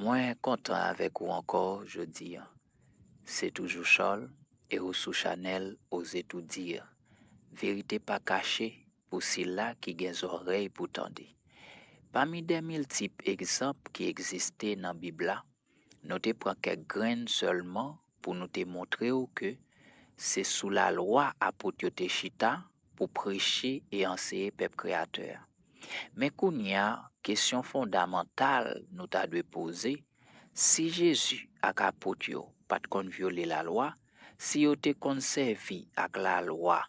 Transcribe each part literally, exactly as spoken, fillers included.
Mwen kontan avèk ou ankò jodi a. Se toujou Charles e ou sou chanèl Oser tout dire. Verite pa kache pou sila ki gen zòrèy pou tande. Pami de miltip egzanp ki egziste nan Bib la, nou te pran kèk grenn sèlman pou nou te montre w ke se sou lalwa apot yo te chita pou preche e anseye pèp Kreyatè a. Men kounye a, kesyon fondamantal nou ta dwe poze, si Jezi ak apot yo pa t konn vyole lalwa, si yo te konn sèvi ak lalwa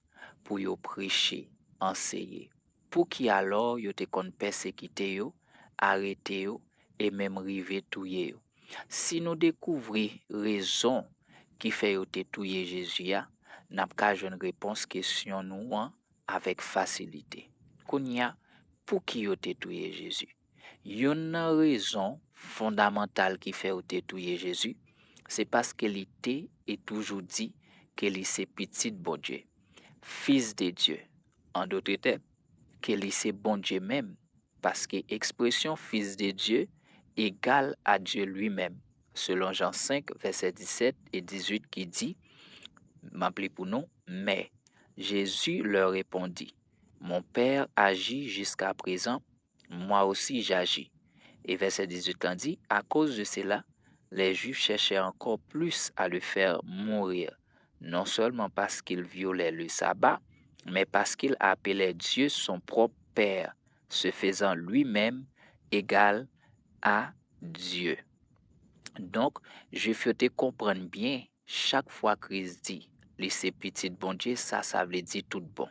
pou yo preche, anseye, pouki alò yo te konn pèsekite yo, arete yo e menm rive touye yo? Si nou dekouvri rezon ki fè yo te touye Jezi a, n ap ka jwenn repons kesyon nou an avèk fasilite. Kounye a, pouki yo te touye Jezi? Youn nan rezon fondamantal ki fè yo te touye Jezi, se paske li te e toujou di ke li se Pitit Bondye, Fils de Dieu, an dòt tèm, ke li se Bondye menm, paske ekspresyon Fils de Dieu égal à Dieu lui-même, selon Jean cinq, vèsè disèt e dizuit ki di, m ap li pou nou, mais Jésus leur répondit, Mon Père agit jusqu'à présent, moi aussi j'agis. E vèsè dizuit lan di, à cause de cela, les Juifs cherchaient encore plus à le faire mourir, non seulement parce qu'il violait le sabbat, mais parce qu'il appelait Dieu son propre Père, se faisant lui-même égal à Dieu. Donk, Jwif yo te konprann byen, chak fwa Kris di li se Pitit Bondye, sa, sa vle di tout bon.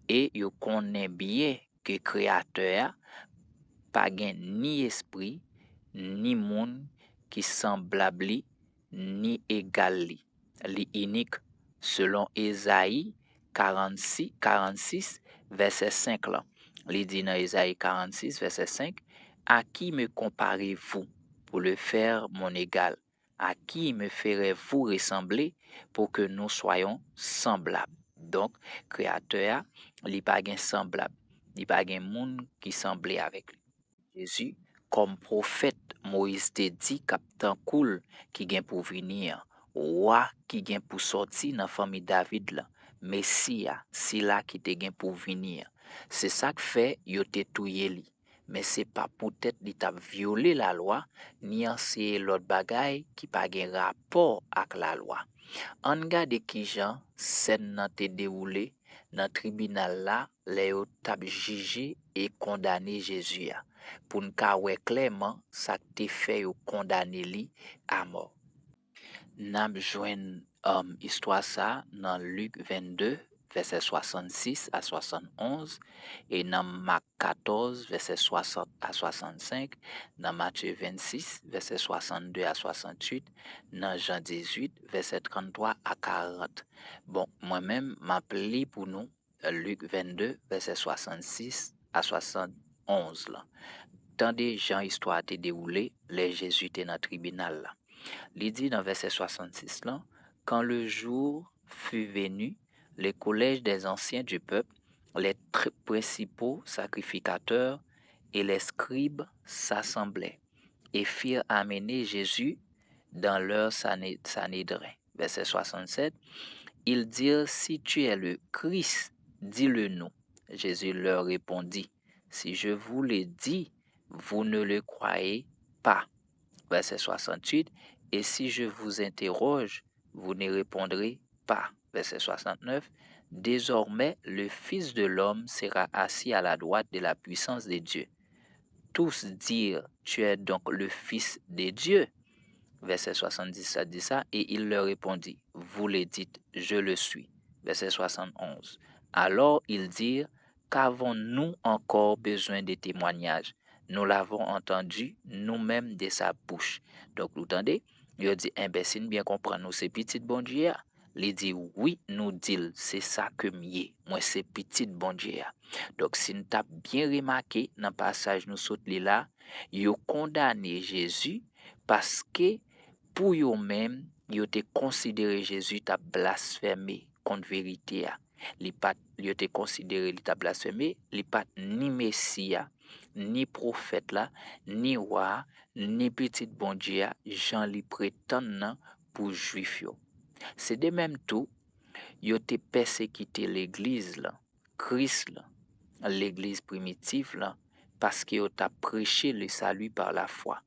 E yo konnen byen ke Kreyatè a pa gen ni espri, ni moun ki sanblab li, ni egal li. Li inik, selon Ezayi karannsis, karannsis, vèsè senk lan. Li di nan Ezayi karannsis, vèsè senk, À qui me comparez-vous pour le faire mon égal? À qui me ferez-vous ressembler pour que nous soyons semblables? Donk, Kreyatè a, li pa gen sanblab. Li pa gen moun ki sanble avèk li. Jezi, kòm pwofèt Moyiz te di k ap tankou l ki gen pou vini an, wa ki gen pou sòti nan fanmi David lan, Mesi a, sila ki te gen pou vini an. Se sa k fè yo te touye li. Men se pa poutèt li t ap vyole lalwa, ni anseye lòt bagay ki pa gen rapò ak lalwa. Ann gade kijan sèn nan te dewoule nan tribinal la lè yo t ap jije e kondane Jezi a, pou n ka wè klèman sa k te fè yo kondane li amò. N ap jwenn, um, istwa sa a nan Lik vennde, vèsè swasannsis a swasannonz, e nan Mak katòz, vèsè swasant a swasannsenk, nan Matye vennsis, vèsè swasannde a swasannwit, nan Jan dizuit, vèsè tranntwa a karant. Bon, mwen menm, m ap li pou nou Lik vennde, vèsè swasannsis a swasannonz lan. Tande jan istwa a te dewoule lè Jezi te nan tribinal la. Li di nan vèsè swasannsis lan, Quand le jour fut venu, le collège des anciens du peuple, les tr- principaux sacrificateurs et les scribes s'assemblaient et firent amener Jésus dans leur sané- Sanhédrin. Vèsè swasannsèt, Ils dirent, Si tu es le Christ, dis-le-nous. Jésus leur répondit, Si je vous le dis, vous ne le croyez pas. Vèsè swasantuit, Et si je vous interroge, vous ne répondrez pas. Vèsè swasannnèf, Désormais, le Fils de l'homme sera assis à la droite de la puissance de Dieu. Tous dirent, Tu es donc le Fils de Dieu. Vèsè swasanndis la di sa, Et il leur répondit, Vous le dites, je le suis. Vèsè swasannonz, Alors ils dirent, Qu'avons-nous encore besoin de témoignage? Nous l'avons entendu nous-mêmes de sa bouche. Donk, nou tande, yo di, Enben, si n byen konprann ou se Pitit Bondye a, li di, Wi, nou di l, se sa ke m ye. Mwen se Pitit Bondye a. Donk, si n t ap byen remake nan pasaj nou sot li la, yo kondane Jezi paske, pou yo menm, yo te konsidere Jezi t ap blasfeme kont verite a. Li pa t, yo te konsidere li t ap blasfeme, li pa t ni Mesi a, ni pwofèt la, ni wa a, ni Pitit Bondye a, jan li pretann nan pou Jwif yo. Se de menm tou, yo te pèsekite legliz la, Kris la, legliz primitif la, paske yo t ap preche le salut par la foi.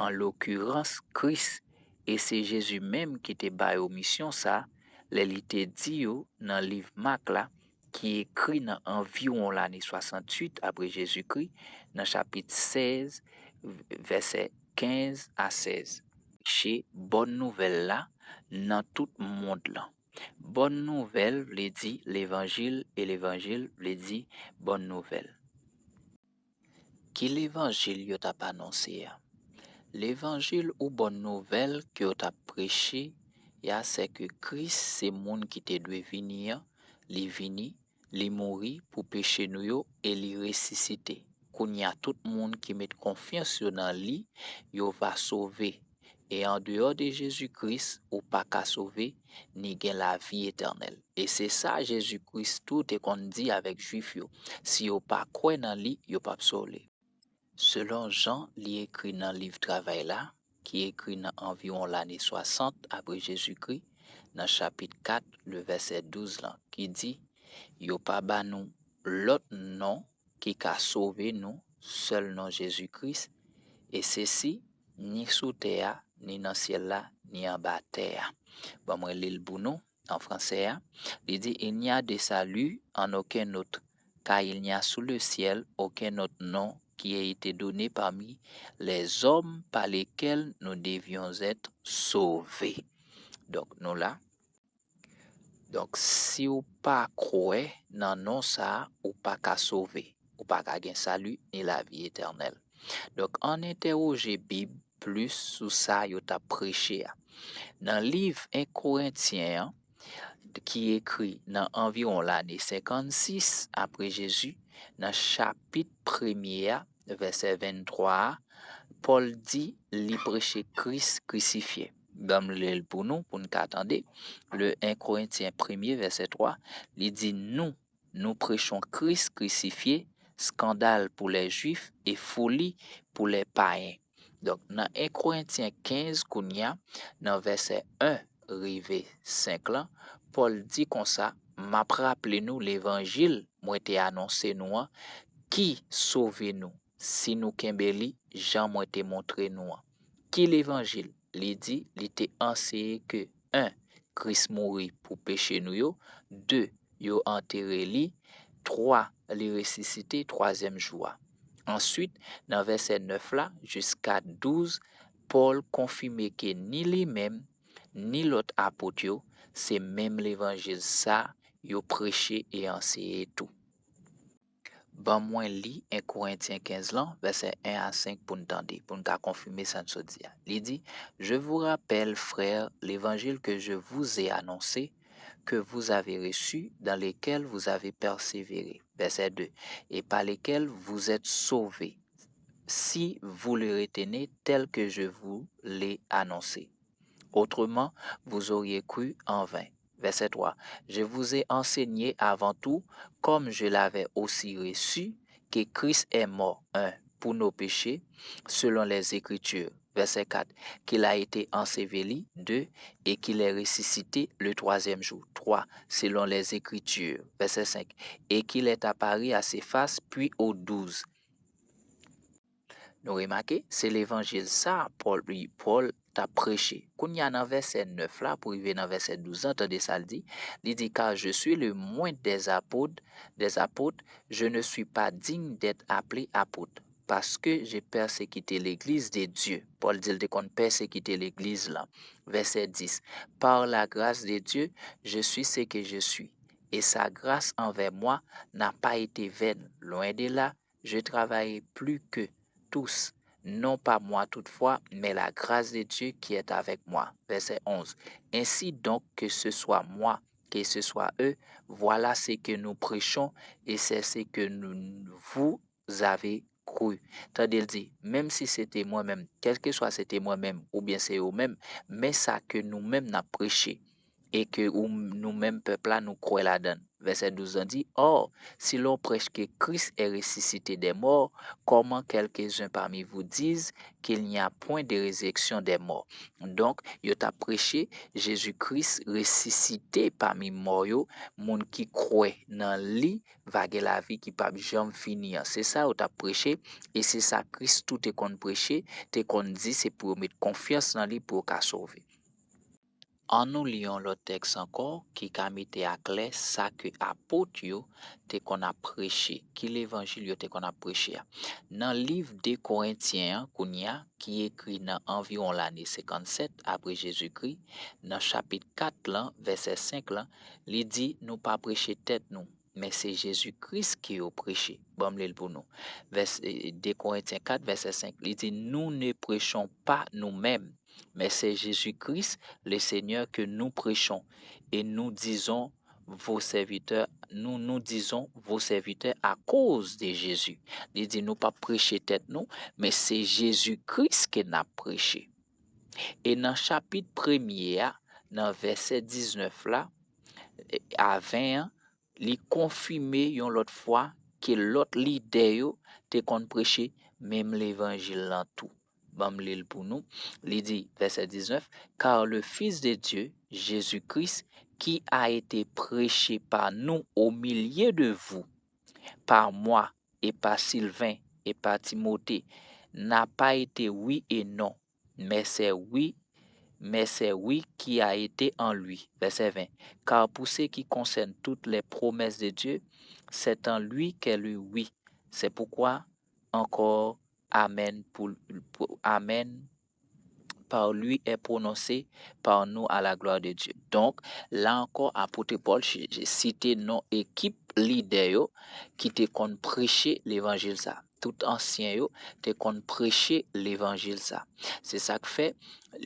An lokirans, Kris, e se Jezi menm ki te ba yo misyon sa a, lè li te di yo nan liv Mak la, ki ekri nan anviwon lane swasanntuit apre Jezikri, nan chapit sèz, vèsè kenz a sèz. Preche bòn nouvèl la nan tout mond lan. Bòn nouvèl vle di levanjil, e levanjil vle di bòn nouvèl. Ki levanjil yo t ap anonse a? Levanjil ou bòn nouvèl ke yo t ap preche a, se ke Kris se moun ki te dwe vini an, li vini, li mouri pou peche nou yo e li resisite. Kounye a, tout moun ki met konfyans yo nan li, yo va sove. E andeyò de Jezi Kris, ou pa ka sove, ni gen lavi etènèl. E se sa Jezi Kris tou te konn di avèk Jwif yo. Si yo pa kwè nan li, yo p ap sove. Selon jan li ekri nan liv Travay la, ki ekri nan anviwon lane swasant apre Jezikri, nan chapit kat, le vèsè douz lan, ki di, yo pa ba nou lòt non ki ka sove nou, sèl non Jezi Kris, e sesi ni sou tè a, ni nan syèl la, ni anba tè a. Ban mwen li l pou nou, an fransè a. Li di, il n'y a de salut en aucun autre, car il n'y a sous le ciel aucun autre nom qui ait été donné parmi les hommes par lesquels nous devions être sauvés. Donk, nou la. Donk, si w pa kwè nan non sa a, ou pa ka sove. Ou pa ka gen sali ni lavi etènèl. Donk, ann entèwoje Bib plis sou sa yo t ap preche a. Nan liv en Korentyen an, ki ekri nan anviwon lane senkannsis apre Jezi, nan chapit premye a, vèsè venntwa a, Pòl di li preche Kris krisifye. Ban m li l pou nou, pou n ka tande. Le en Korentyen premye, vèsè twa, li di, nous, nous prêchons Christ crucifié, scandale pour les Juifs et folie pour les païens. Donk, nan en Korentyen kenz kounye a, nan vèsè en rive senk lan, Pòl di konsa, m ap raple nou levanjil mwen te anonse nou an, ki sove nou, si nou kenbe li jan mwen te montre nou an. Ki levanjil? Li di, li te anseye ke, en, Kris mouri pou peche nou yo, de, yo antere li, twa, li resisite twazyèm jou a. Answit, nan vèsè nèf la jiska douz, Pòl konfime ke ni li menm, ni lòt apot yo, se menm levanjil sa yo preche e anseye tou. Ban mwen li en Korentyen kenz lan, vèsè en a senk pou n tande, pou n ka konfime sa n sot di a. Li di, Je vous rappelle, frères, l'évangile que je vous ai annoncé, que vous avez reçu, dans lequel vous avez persévéré. Vèsè de, et par lequel vous êtes sauvés, si vous le retenez tel que je vous l'ai annoncé. Autrement, vous auriez cru en vain. Vèsè twa, Je vous ai enseigné avant tout, comme je l'avais aussi reçu, que Christ est mort, un, pour nos péchés, selon les Écritures. Vèsè kat, qu'il a été enseveli, de, et qu'il est ressuscité le troisième jour, twa, selon les Écritures. Vèsè senk, et qu'il est apparu à Céphas, puis aux douze. Nou remake, se levanjil sa a Pòl, Pòl t ap preche. Kounye a nan vèsè nèf la pou rive nan vèsè douz lan, tande sa l di. Li di, Car je suis le moindre des apôtres, des apôtres, je ne suis pas digne d'être appelé apôtre, parce que j'ai persécuté l'église de Dieu. Pòl di l te konn pèsekite legliz lan. Vèsè dis, Par la grâce de Dieu, je suis ce que je suis, et sa grâce envers moi n'a pas été vaine. Loin de là, je travaillais plus que tous, non pas moi toutefois, mais la grâce de Dieu qui est avec moi. Vèsè onz, Ainsi donc, que ce soit moi, que ce soit eux, voilà ce que nous prêchons et c'est ce que nous, vous avez cru. Tande l di, menm si se te mwen menm, kèlkeswa se te mwen menm, oubyen se yo menm, men sa ke nou menm n ap preche, e ke ou, nou menm pèp la, nou kwè ladan l. Vèsè douz lan di, Or, si l'on prêche que Christ est ressuscité des morts, comment quelques-uns parmi vous disent qu'il n'y a point de résurrection des morts? Donk, yo t ap preche Jezi Kris resisite pami mò yo, moun ki kwè nan li va gen lavi ki p ap janm fini an. Se sa yo t ap preche, e se sa Kris tou te konn preche, te konn di se pou yo met konfyans nan li pou yo ka sove. Ann nou li yon lòt tèks ankò ki ka mete aklè sa ke apot yo te konn ap preche, ki levanjil yo te konn ap preche a. Nan liv de Korentyen an, kounye a, ki ekri nan anviwon lane senkannsèt apre Jezikri, nan chapit kat lan, vèsè senk lan, li di, Nou pa preche tèt nou, men se Jezi Kris ke yo preche. Ban m li l pou nou. Vès, e, de Korentyen kat, vèsè senk, li di, Nous ne prêchons pas nous-mêmes, mais c'est Jésus-Christ, le Seigneur, que nous prêchons, et nous disons vos serviteurs, nous nous disons vos serviteurs à cause de Jésus. Li di, Nou p ap preche tèt nou, men se Jezi Kris ke n ap preche. E nan chapit premye a, nan vèsè diznèf la, e, a ven an, li konfime yon lòt fwa ke lòt lidè yo te konn preche menm levanjil lan tou. Ban m li l pou nou. Li di, vèsè diznèf, Car le Fils de Dieu, Jésus-Christ, qui a été prêché par nous au milieu de vous, par moi et par Sylvain et par Timothée, n'a pas été oui et non, mais c'est oui, mais c'est oui qui a été en lui. Vèsè ven, Car pour ce qui concerne toutes les promesses de Dieu, c'est en lui qu'est le oui. C'est pourquoi encore Amen pour, pour- Amen par lui est prononcé par nous à la gloire de Dieu. Donk, la ankò, apot Pòl chi- site non ekip lidè yo ki te konn preche levanjil sa. Tout ansyen yo te konn preche levanjil sa. Se sa k fè,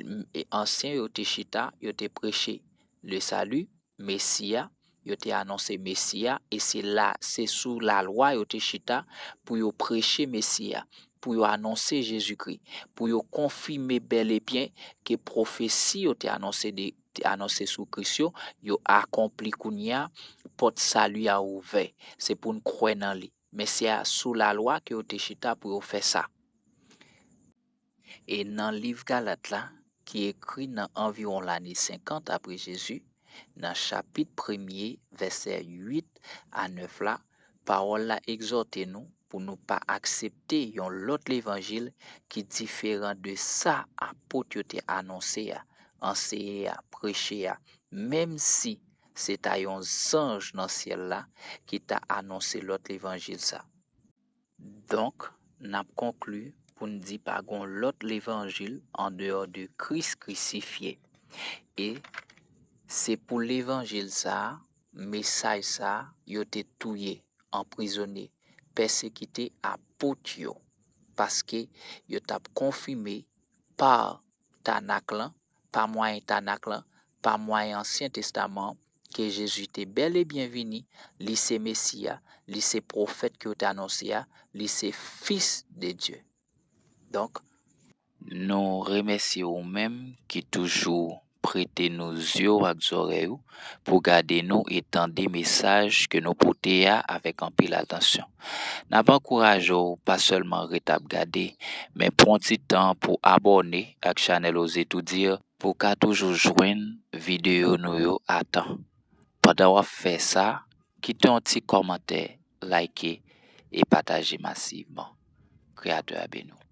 m- e ansyen yo te chita, yo te preche le salut, Mesi a, yo te anonse Mesi a, e se la, se sou lalwa yo te chita pou yo preche Mesi a, pou yo anonse Jezikri, pou yo konfime bèl e byen ke pwofesi yo te anonse de, te anonse sou Kris yo, yo akonpli kounye a, pòt sali a ouvè. Se pou n kwè nan li. Men se a, sou lalwa ke yo te chita pou yo fè sa. E nan liv Galat la, ki ekri nan anviwon lane senkant apre Jezi, nan chapit premye, vèsè uit a nèf la, pawòl la egzòte nou pou nou pa aksepte yon lòt levanjil ki diferan de sa apot yo te anonse a, anseye a, preche a, menm si se ta yon zanj nan syèl la ki ta anonse lòt levanjil sa. Donk, n ap konkli pou n di pa gen lòt levanjil andeyò de Kris krisifye. E se pou levanjil sa a, mesaj sa a, yo te touye, anprizone, pèsekite apot yo, paske yo t ap konfime pa Tanak lan, pa mwayen Tanak lan, pa mwayen Ansyen Testaman an, ke Jezi te bèl e byen vini, li se Mesi a, li se pwofèt ke yo te anonse a, li se Fis de Dye. Donk, nou remèsye ou menm ki toujou prete nou zye w ak zòrèy ou pou gade nou e tande mesaj ke nou pote a avèk anpil atansyon. N ap ankouraje w pa sèlman ret ap gade, men pran ti tan pou abòne ak chanèl Oser Tout Dire pou w ka toujou jwenn videyo nou yo a tan. Pandan w ap fè sa, kite yon ti kòmantè, like e pataje masivman. Kreyatè a beni w.